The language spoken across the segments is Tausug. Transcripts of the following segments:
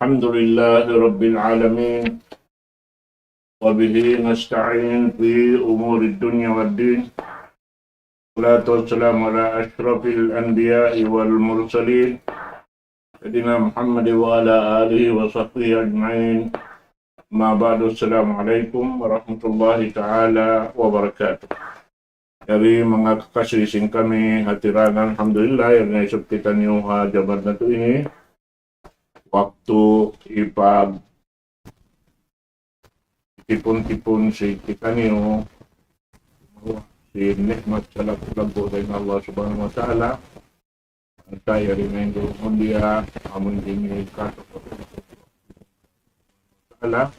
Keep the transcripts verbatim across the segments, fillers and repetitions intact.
الحمد لله رب العالمين، وبه نستعين في أمور الدنيا والدين. والصلاة والسلام على أشرف الأنبياء والمرسلين، سيدنا محمد وعلى آله وصحبه أجمعين. أما بعد، السلام عليكم ورحمة الله تعالى وبركاته. Yari manga kakasi sin kami ha tiranan, alhamdulillah, yari na isab kitaniyu ha jaman natu' ini. Waktu ipagtipun-tipun sin kitaniyu sin nikmat salaggu'-laggu' dayn Allah Subhanahu wa Ta'ala. Antay yari na in duun mulia, amun dini katu' Allah Ta'ala.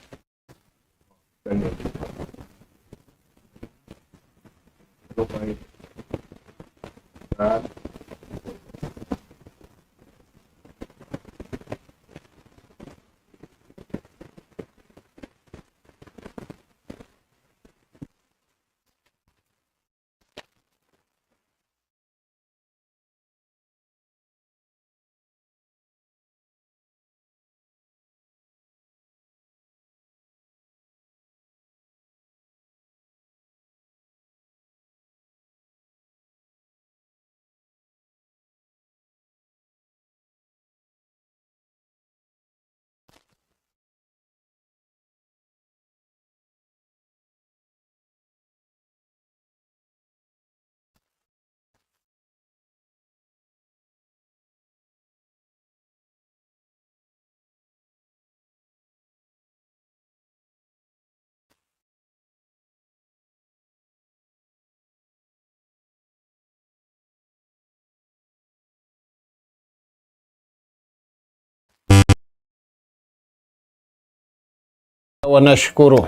ونشكره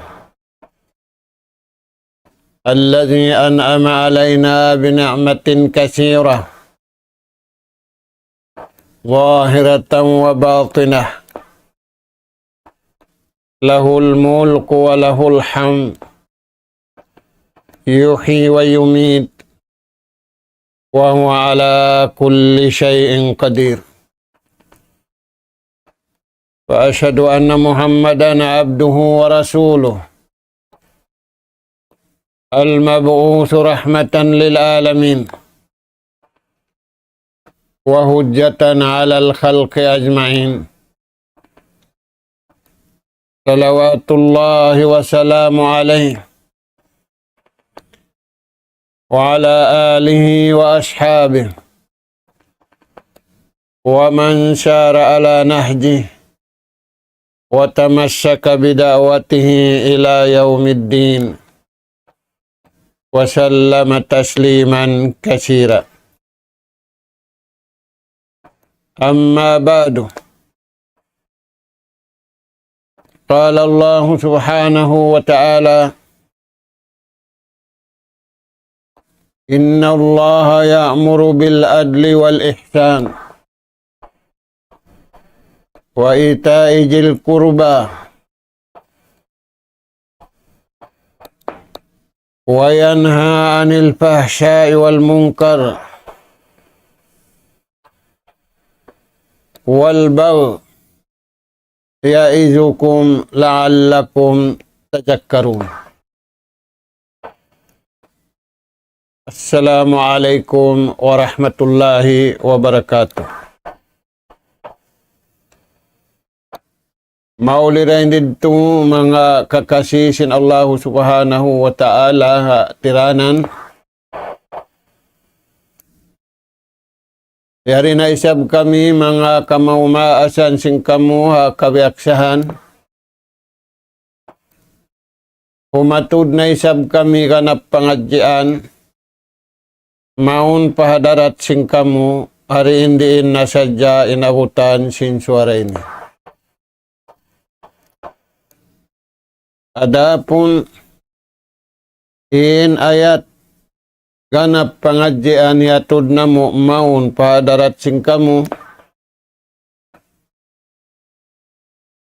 الذي أنعم علينا بنعمة كثيرة ظاهرة وباطنة، له الملك وله الحمد، يحيي ويميت، وهو على كل شيء قدير. وأشهد أن محمدا عبده ورسوله، المبعوث رحمة للعالمين وحجة على الخلق أجمعين، صلوات الله وسلامه عليه وعلى آله وأصحابه ومن سار على نهجه وتمسك بدعوته إلى يوم الدين، وسلم تسليما كثيرا. أما بعد، قال الله سبحانه وتعالى: إن الله يأمر بالعدل والإحسان وإيتاء ذي القربى وينهى عن الفحشاء والمنكر والبغي يعظكم لعلكم تذكرون. السلام عليكم ورحمة الله وبركاته. Mauli dayn didtu manga kakasi sin Allahu Subhanahu wa Ta'ala ha tiranan. Yari na isab kami manga kamaas-maasan sin kamu ha kabiyaksahan. Humatud na isab kami ganap pangadjian, mawn pa hadarat sin kamu, hari in diin na sadja in abutan sin suwara ini. Adapun in ayat ganap pangadjian hiyatud namu' mawn pa hadarat sin kamu,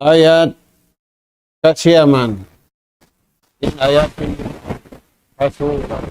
ayat kasiyaman. In ayat ini ha Surah,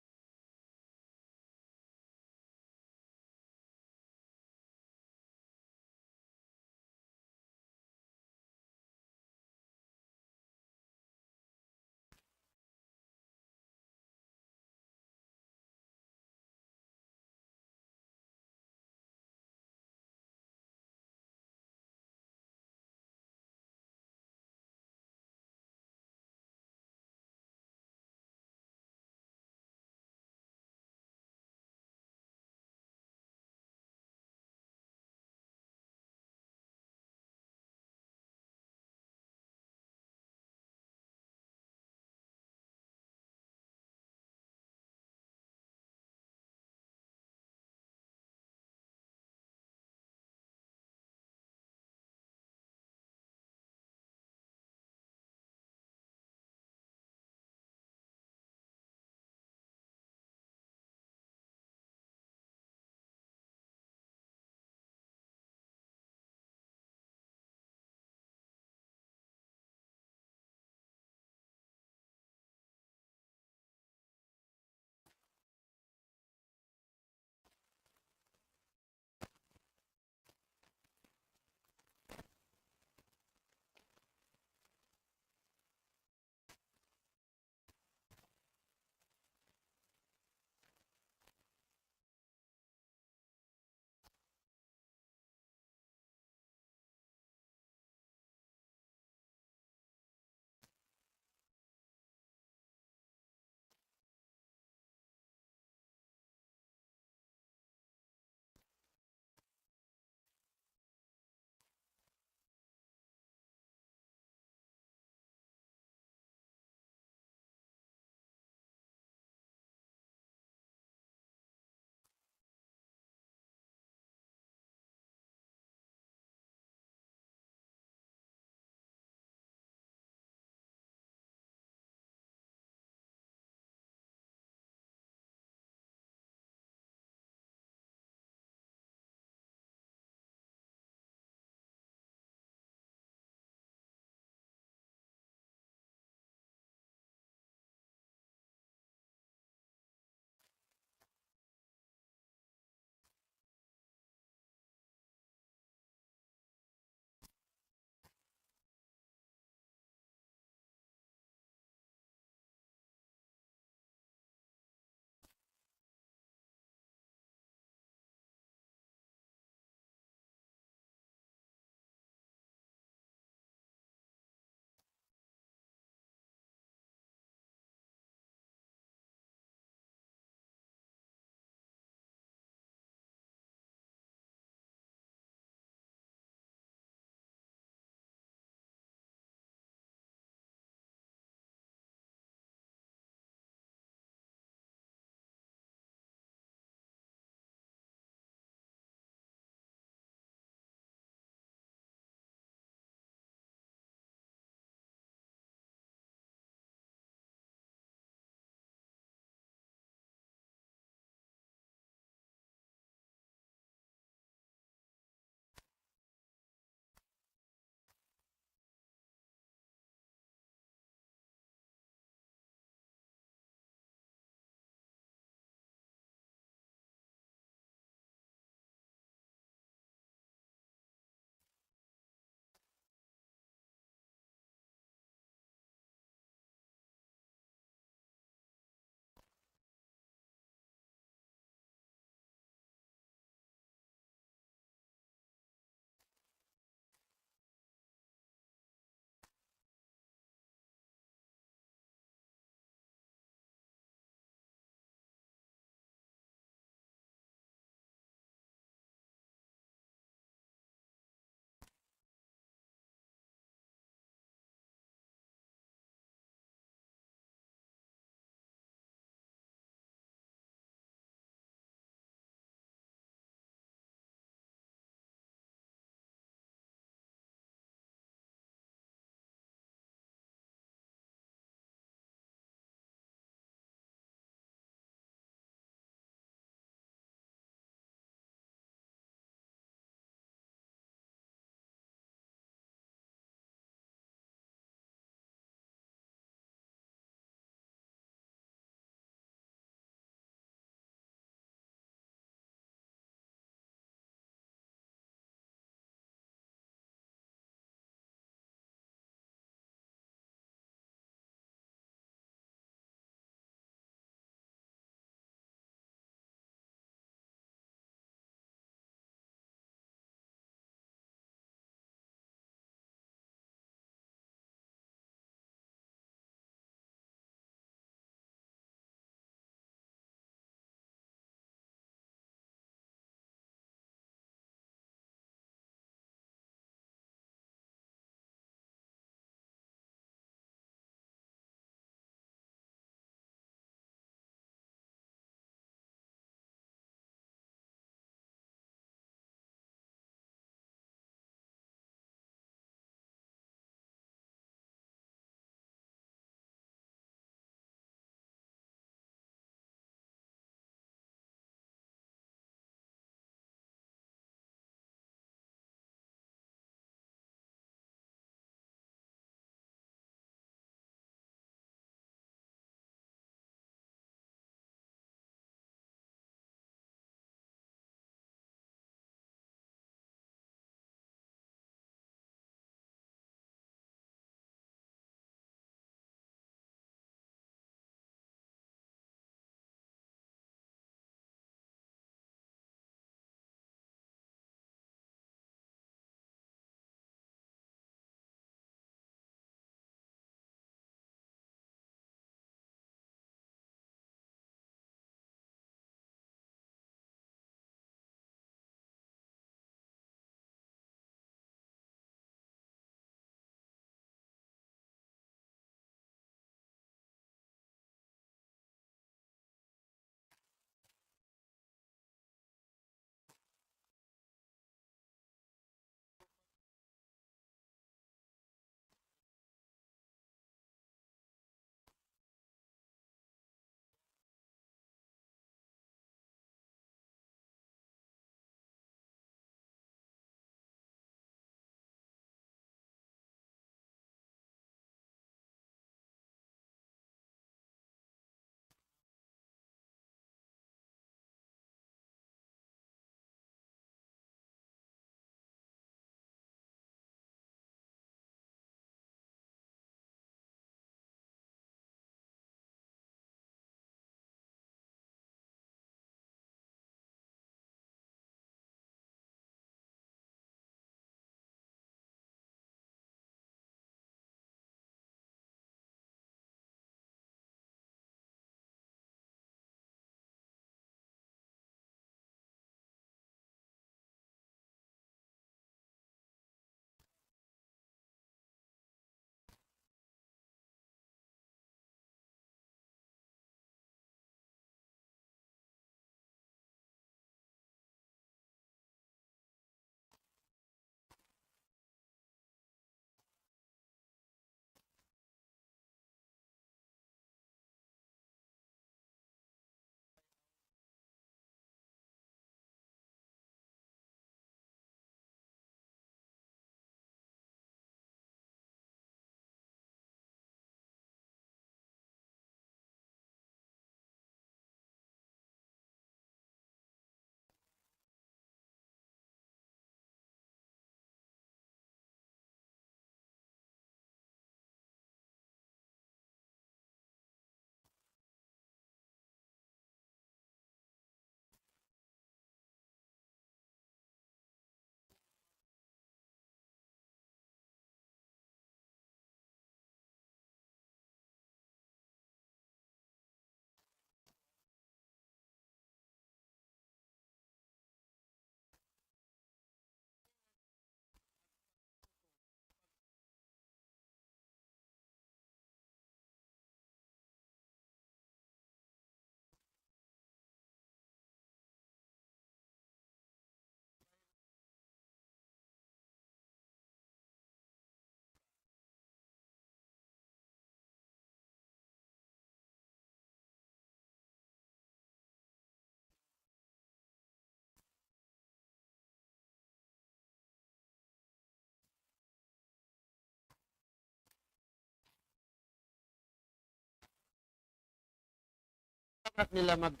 nila mag-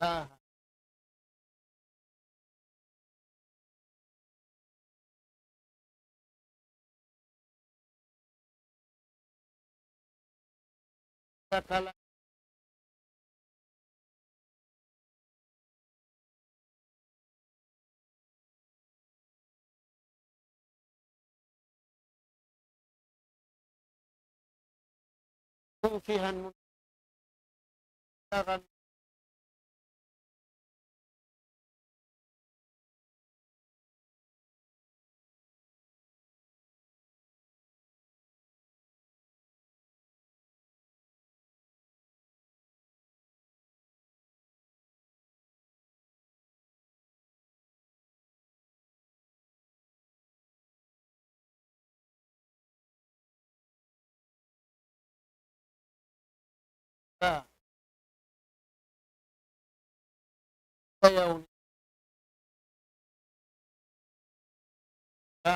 Ah. Sakala kung fihan mu dagan ka. Sayaw. Ka.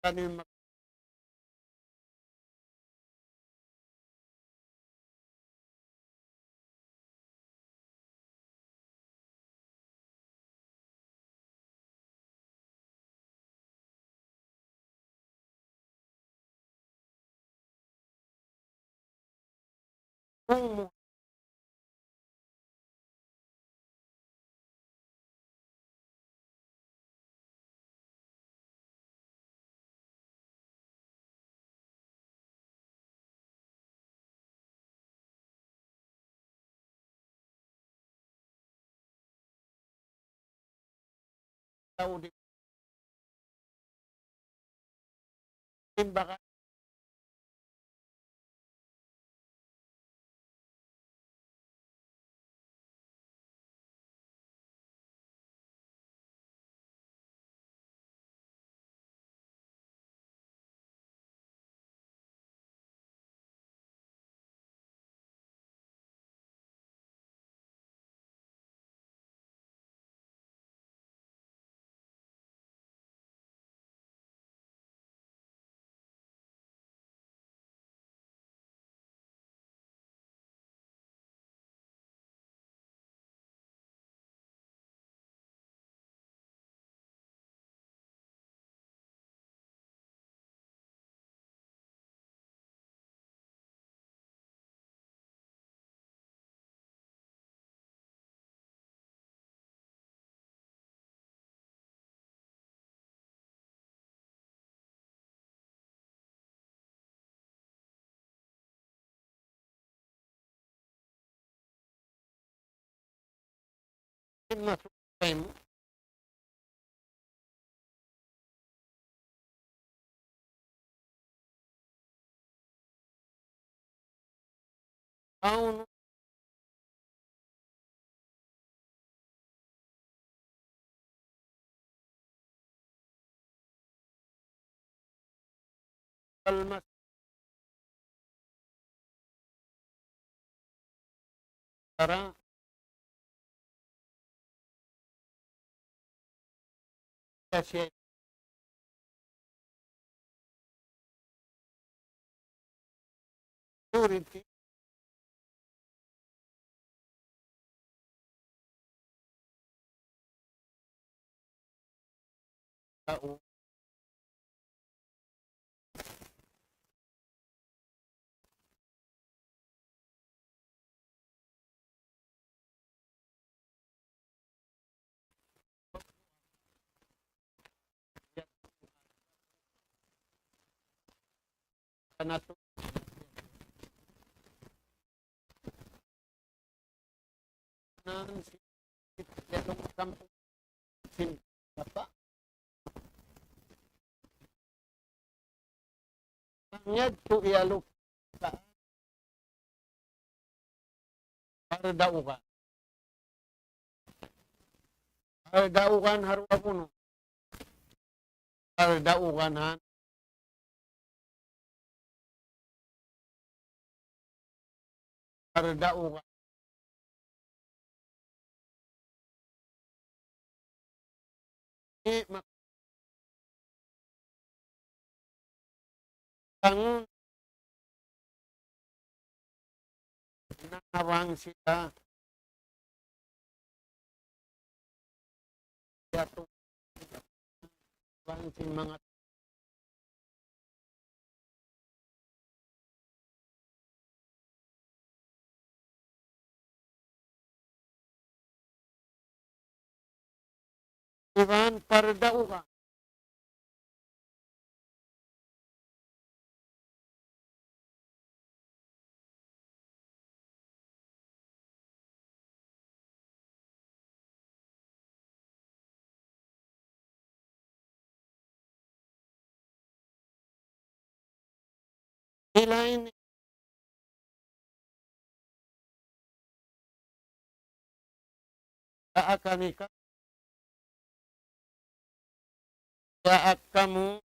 Kaniyu mag- Kung mu- Saudi. Timbangan. Masuk kaymu. Awn kalmas tara kasi security tau Yadtu iyalup pardaugan. Pardaugan ha duwa bunu. Pardaugan han pardaugan. Ini mak- tangun na bang sila yatu bang sin manga iban pardaugan. Ilain akan ika ya akamu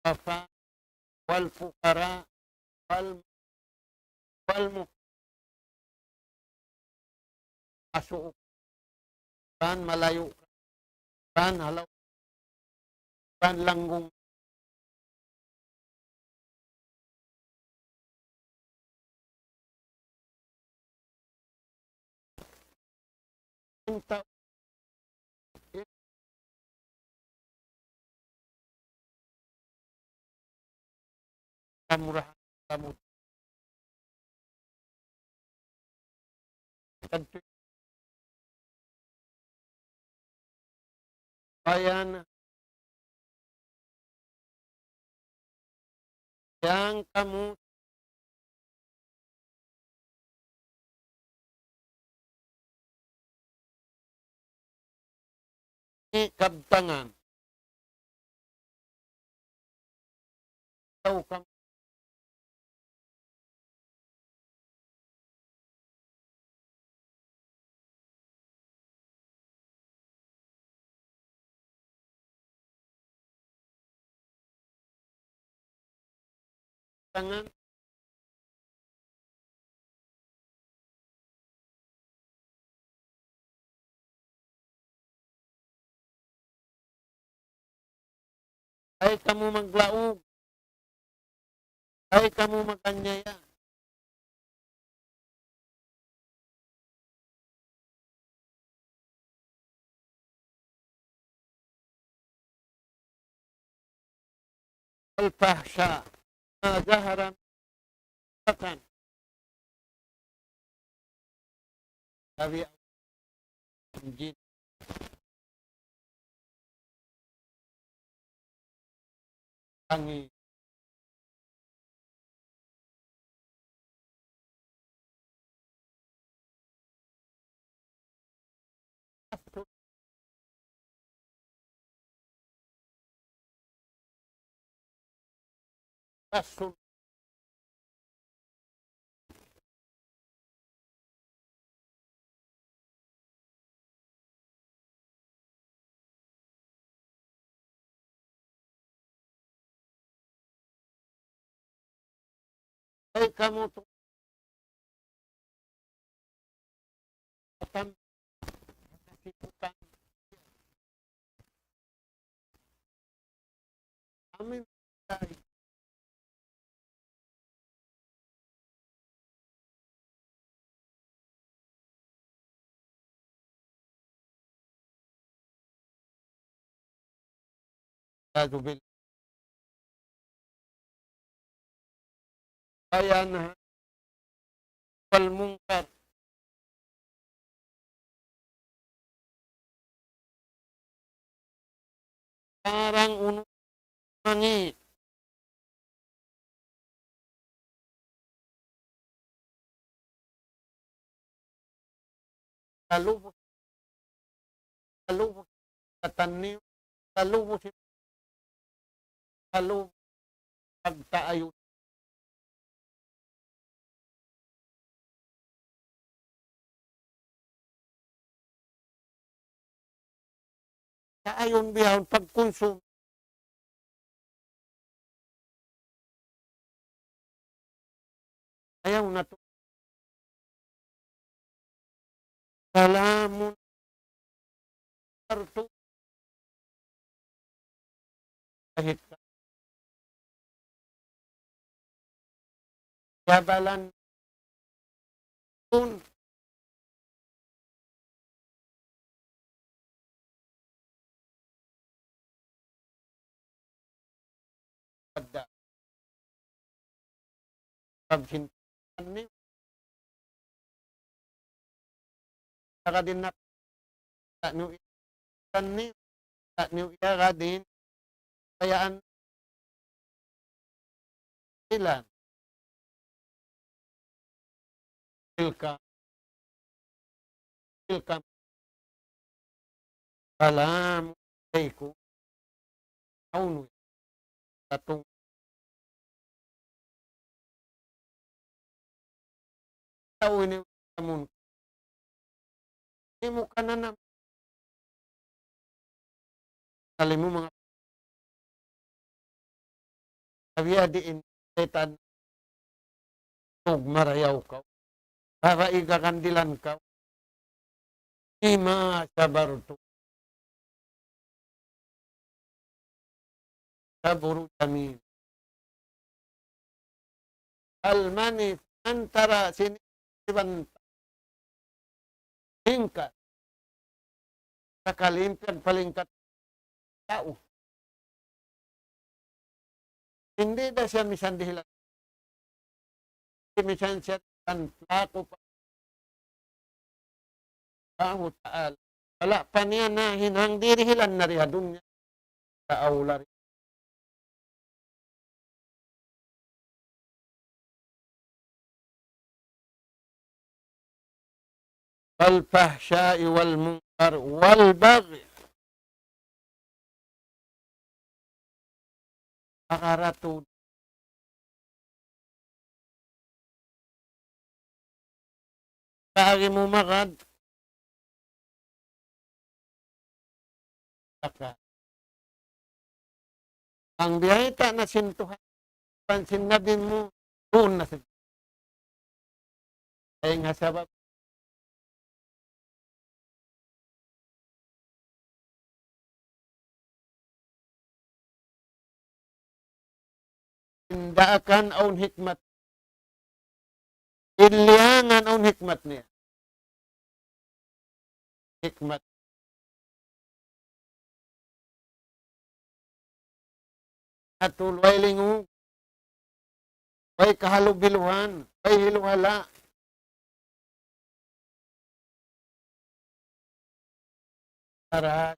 afa wal fuqara wal wal mu asu kan malayu kan halau kan langgung minta kamurahan kamu. Kadtu bayan yang kamu kabtangan. Tau kam tangan. Ay kamu maglaug. Ay kamu maganiaya. Al-fahsha ma zahara minha wa ma batan. Tabi' jin. Tangi. Rasul. Ay kamu tu-, amin. والعياذ بالله. وينهى عن المنكر. Parang unu mangi. Lalu, lalu katan niyu, lalu si, lalu pagtaayun. Taayun bihaun pagkunsum. Ayaw na tu. Salamun. Sartu. Kahit ka. Jabalan. Kun. Pada. Paghintuan niyu. Saka din na, ta' niyu i-, ta' niyu, ta' niyu iyara din, kayaan sila. Tilka, tilka, salamun alaykum. Aunu, katung. Tau ini kamun. Ini mu kananam. Kalimu manga tabiya' diin setan. Tug marayaw kaw. Para igagandilan kaw. Bima sabartum. Sabru jamil. Al-manis antara sini iban tingkat. Sakali in pagpalingkat tau. Hindi da siya misan dihilan. Misan siya kan pelaku pa Allahu Ta'ala. Wala' pa niya nahinang dirihilan na ri ha dunya. Sa awla ri. والفحشاء والمنكر والبغي. Pakaratu. Kaagi mu magad. Saka. Ang biyayta' na sin Tuhan, iban sin Nabi mu, duun na sin. Ay nga sabab. Tindakan awn hikmat. Iliyangan awn hikmat niya. Hikmat. Atul way lingu, way kahalubiluhan, way hiluhala'. Para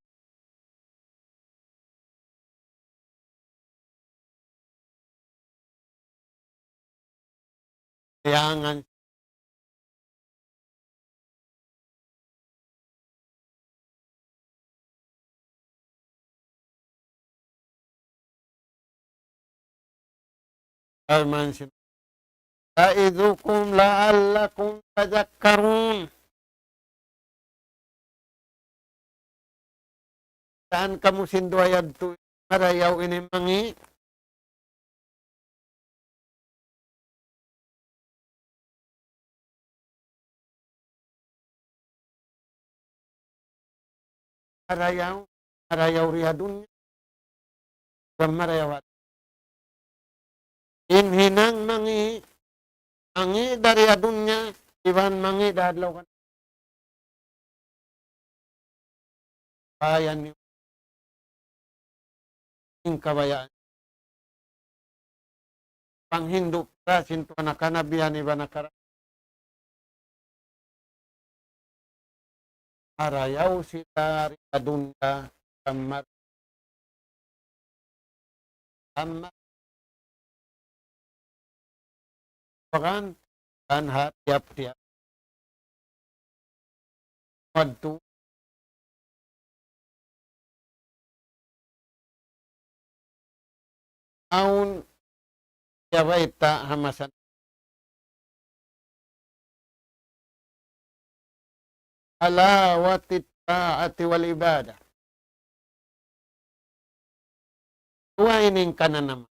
Kailangan Parman sin, أعظكم لعلكم تذكرون. Saan kamu sin duwa yadtu marayaw ini mangi'? Marayaw, marayaw di ha dunya, iban marayaw ha, in hinang mangi', mangi' da di ha dunya, iban mangi' da ha adlaw kan. Bayan niyu in kabayaan. Panghindu' pa sin Tuhan, nakanabihan iban nakara-, marayaw sila di ha dunya, kamar-, kamar-, kan, kan ha tiyap-tiyap waktu. Awn kiyabayta' ha masa حلاوة الطاعة والعبادة. Duwa ini in kananaman.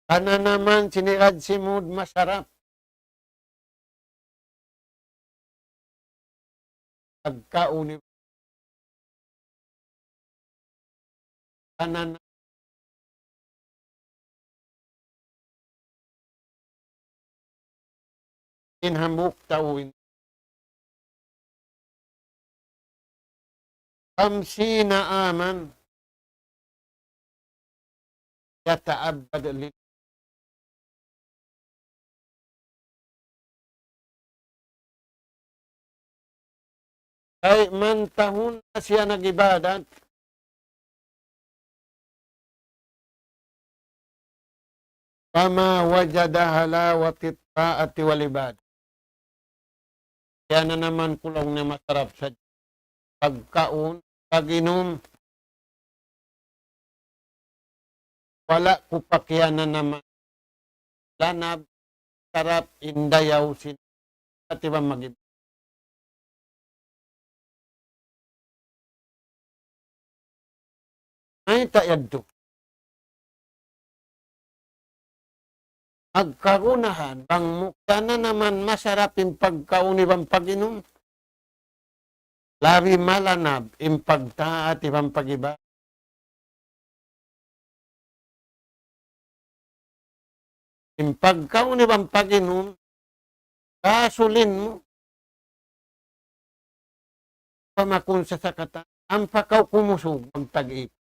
Kananaman sin ibadat simud masarap. Pagkaun ini kananaman in hambuuk tau ini. خمسين عاما يتعبد لله. Kayman tahun na siya nag-ibadat. فما وجد حلاوة الطاعة والعبادة. Kiyananaman ku laung niya masarap sadja pagkaun, pag-inum. Wala' ku pa kiyananaman lanab, sarap, in dayaw sin, ati ba magi-, mayta' yadtu? Agkagunahan, bang mu kiyananaman masarap in pagkaun iban pag-inum, labi malanab in pagtaat iban pag-ibadat. In pagkaun iban pag-inum, gasulin mu. Pamakun sa sakatan, ampa kaw kumusug magtag-ipun.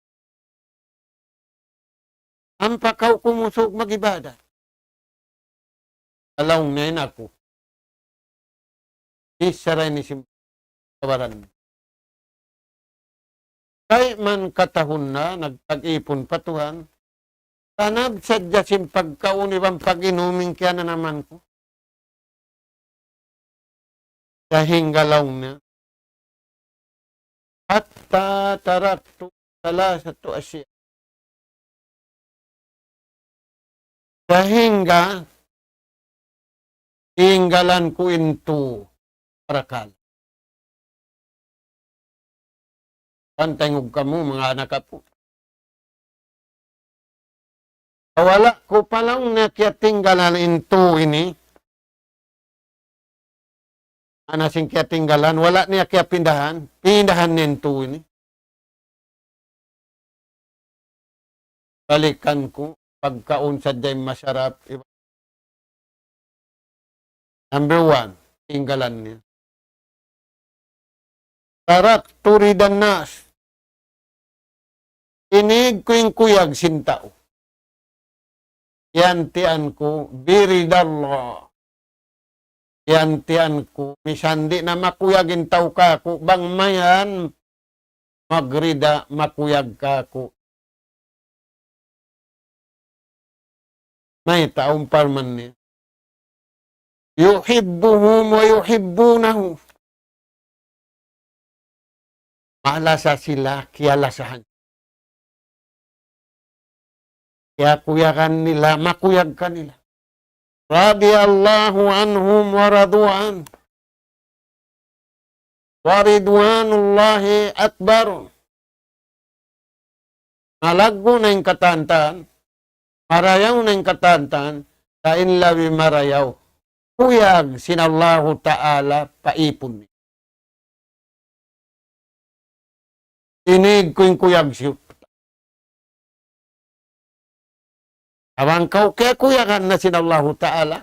Ampa kaw kumusug mag-ibadat. Laung niya in aku. Bichara ini sin kabaran. Kayman katahun na nagtag-ipun pa Tuhan, tanab sadja sin pagkaun iban pag-inum in kiyananaman ku. Sahingga laung niya, حتى تركت ثلاثة أشياء. Sahingga tinggalan ku in tū parakala'. Pantay ngug kamu, manga anak apu'. Wala' ku pa laung niya kiyatinggalan in tū ini. Ana sin kiyatinggalan, wala' niya kiyapindahan, pindahan niya in tū ini. Balikan ku, pagkaun sadja in masarap. Number one, tinggalan niya. تركت رضا الناس. Iyīg ku in kuyag sin tau. Iyantian ku, برضا الله. Iyantian ku, misan di' na makuyag in tau kāku', bang mayan magrida, makuyag kāku'. Mayta' in parman niya? يحبهم ويحبونه. Malasa sila, kiyalasahan. Kiyakuyagan nila, makuyag kanila. رضي الله عنهم ورضوا عنه ورضوان الله أكبر. Malaggu' na in katan-katan, marayaw na in katan-katan, sa' in labi marayaw, kuyag sin Allahu Ta'ala pa īpun niya. Inig ku in kuyag siyu. Bang kaw kiyakuyagan na sin Allahu Ta'ala,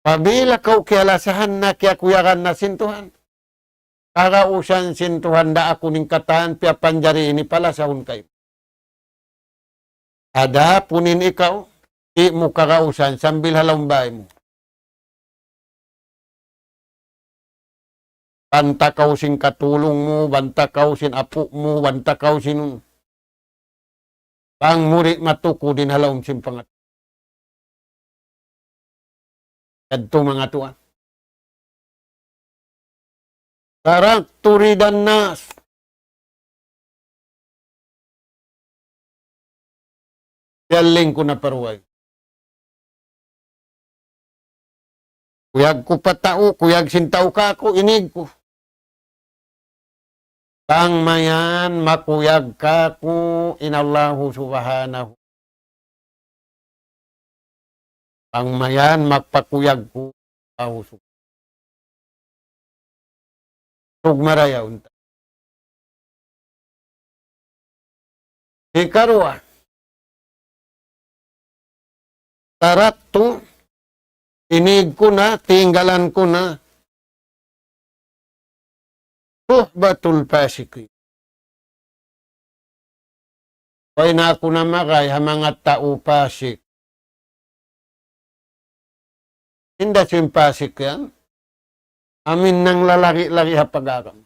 apabila kaw kiyalasahan na kiyakuyagan na sin Tuhan, kagausan sin Tuhan, da aku in katan piyapanjari ini palasahun kaymu. Adapun in ikaw, di' mu kagausan sambil ha lawm bāy mu. Banta kaw sin katulung mu, banta kaw sin apu' mu, banta kaw sin, bang mu di' matukud in ha lawm sin pangat-, yadtu manga tuwan. تركت رضا الناس. Piyaling ku na pa dugaing. Kuyag ku pa tau, kuyag sin tau kāku', inig ku. Bang mayan makuyag kāku' in Allahu Subhanahu. Bang mayan magpakuyag ku, Allahu Subhanahu. Tug marayaw unta. Hikaruwa, تركت, inig ku na, tinggalan ku na, صحبة الفاسقين. Way na aku namagay ha manga tau pasik. Inda sin pasik yan. Amu in nanglalari-lari ha pag-agama.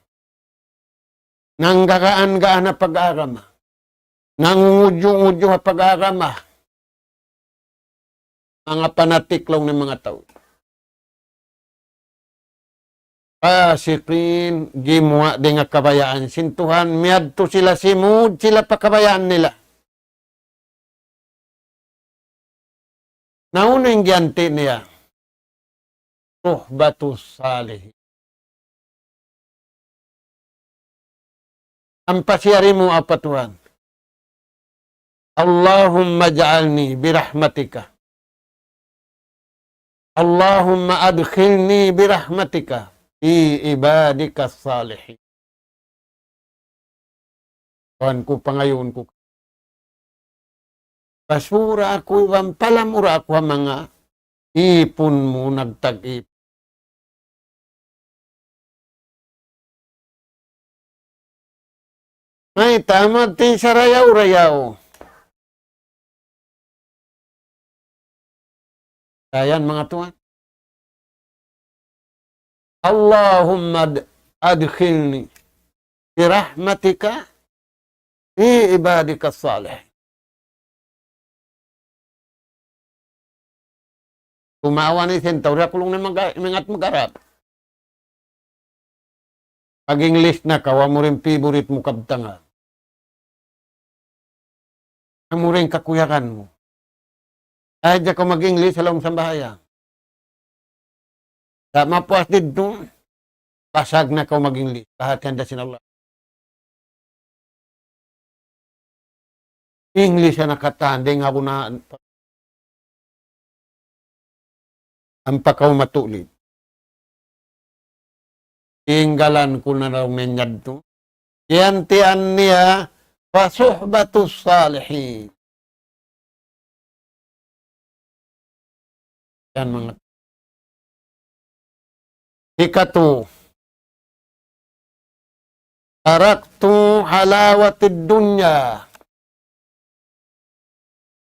Nanggagaan-gaan ha pag-agama. Nangungudju-ngudju ha pag-agama. Manga panatik laung niya manga tau. Fasiqin, gimuwa' dayn ha kabayaan sin Tuhan, miyadtu sila simud, sila pa kabayaan nila. Na unu in giyanti' niya? صحبة الصالحين. Ampa siya rimu apa Tuhan? اللهم اجعلني برحمتك. اللهم أدخلني برحمتك في عبادك الصالحين. Tuhan ku, pangayuun ku. Pasura aku iban palamura aku ha manga ipun mu nagtag-ipun. Mayta' magtī sarayaw-rayaw. Dayan manga tuwan. اللهم أد-، أدخلني برحمتك في عبادك الصالحين. Tumawa ni sin tau, di' aku laung niya mag-, maingat mag-Arab. Mag-English na kaw, amu ra in favorite mu kabtangan. Amu ra in kakuyagan mu. Ayaw da kaw mag-English ha lawm sambahayang. Sa' mapuas didtu, pasag na kaw mag-English. Lahat yan da sin Allah. English na katan, dayn ha aku na, ampa kaw matulid. Tinggalan ku na daw niya yadtu. Yan tiyan niya, فصحبة الصالحين. Yan manga. Hikatu, تركت حلاوة الدنيا.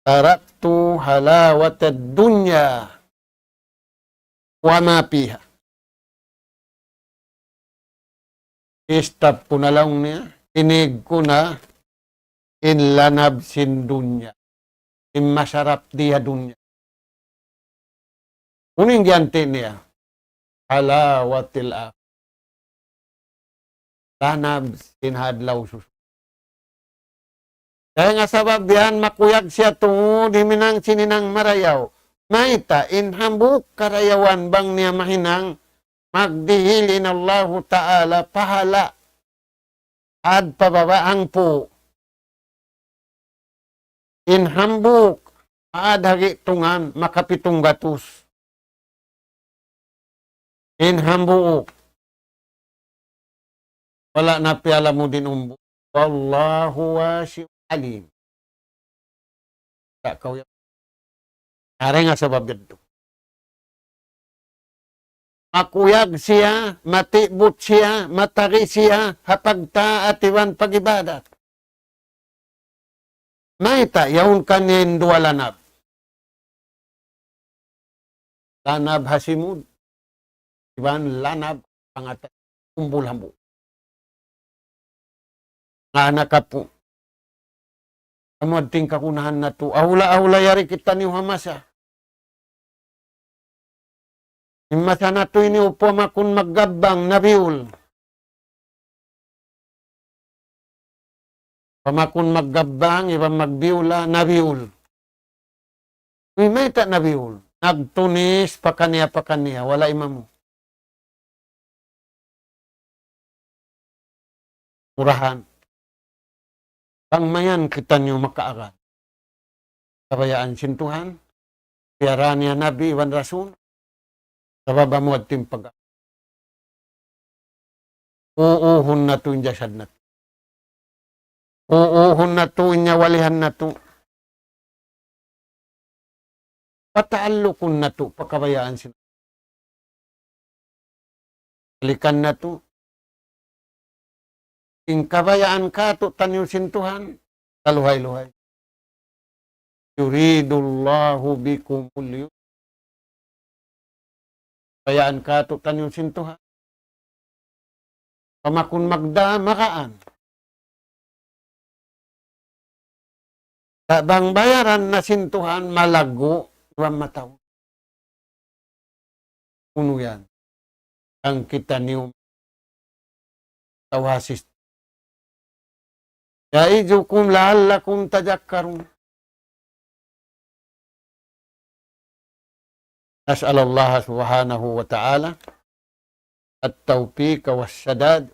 تركت حلاوة الدنيا وما فيها. Stop ku na laung niya, inig ku na in lanab sin dunya, in masarap di ha dunya. Unu in giyanti' niya? حلاوة الآخرة. Lanab sin ha adlaw susungun. Dayn ha sabab yan makuyag siya tungud himinang sin hinang marayaw. Mayta', in hambuuk karayawan bang niya mahinang, magdihil in Allahu Ta'ala pahala' ad pa baba' hangpu'. In hambuuk, ad ha gi'tungan, makapitung gatus. In hambuuk, wala' na piyalamud in umbu. Wallahu wasi'un alim. Sa' kaw yan. Dayn ha sabab yadtu. Makuyag siya, matibut siya, matari siya, ha pagtaat iban pag-ibadat. Mayta', yaun kaniya in duwa lanab. Lanab ha simud, iban lanab pangata' umbul hambuuk. Nga anak apu'. Amu ad tingkakunahan natu'. Ahula-ahula yari kitaniyu ha masa. In masa natu' ini upama kun maggabbang, nabiyul. Upama kun maggabbang, iban magbiula, nabiyul. Uy, mayta' nabiyul? Nagtunis pakaniya-pakaniya, wala' imamu. Murahan. Bang mayan kitaniyu makaagad kabayaan sin Tuhan, piyaraan niya Nabi iban Rasul, sabab amu ad timpag. Uuhun natu' in jasad natu'. Uuhun natu' in nyawalihan natu'. Pataallukun natu' pa kabayaan sin. Balikan natu'. In kabayaan kātu'niyu sin Tuhan, kaluhay-luhay. يريد الله بكم اليسر. Kabayaan kātu'niyu sin Tuhan. Pamakun magda magaan. Sa' bang bayaran na sin Tuhan, malaggu' iban mataud. Unu yan? Bang kitaniyu tawhasis. يعظكم لعلكم تذكرون. نسأل الله سبحانه وتعالى التوفيق والسداد،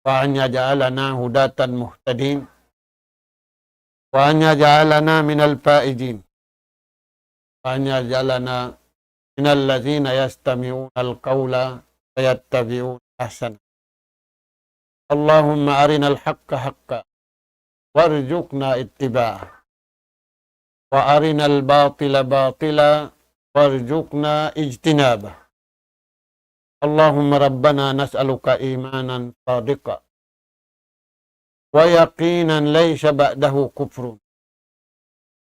وأن يجعلنا هداة مهتدين، وأن يجعلنا من الفائزين، وأن يجعلنا من الذين يستمعون القول فيتبعون أحسنه. اللهم أرنا الحق حقا وارزقنا اتباعه، وأرنا الباطل باطلا وارزقنا اجتنابه. اللهم ربنا نسألك إيمانا صادقا ويقينا ليس بعده كفر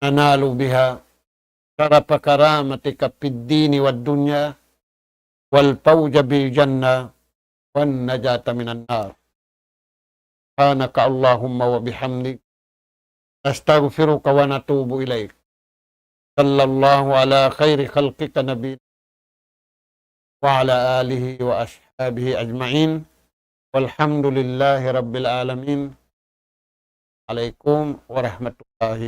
ننال بها شرف كرامتك في الدين والدنيا والفوز بالجنة والنجاة من النار. سبحانك اللهم وبحمدك، نستغفرك ونتوب إليك. صلى الله على خير خلقك نبينا وعلى آله وأصحابه أجمعين. والحمد لله رب العالمين. عليكم ورحمة الله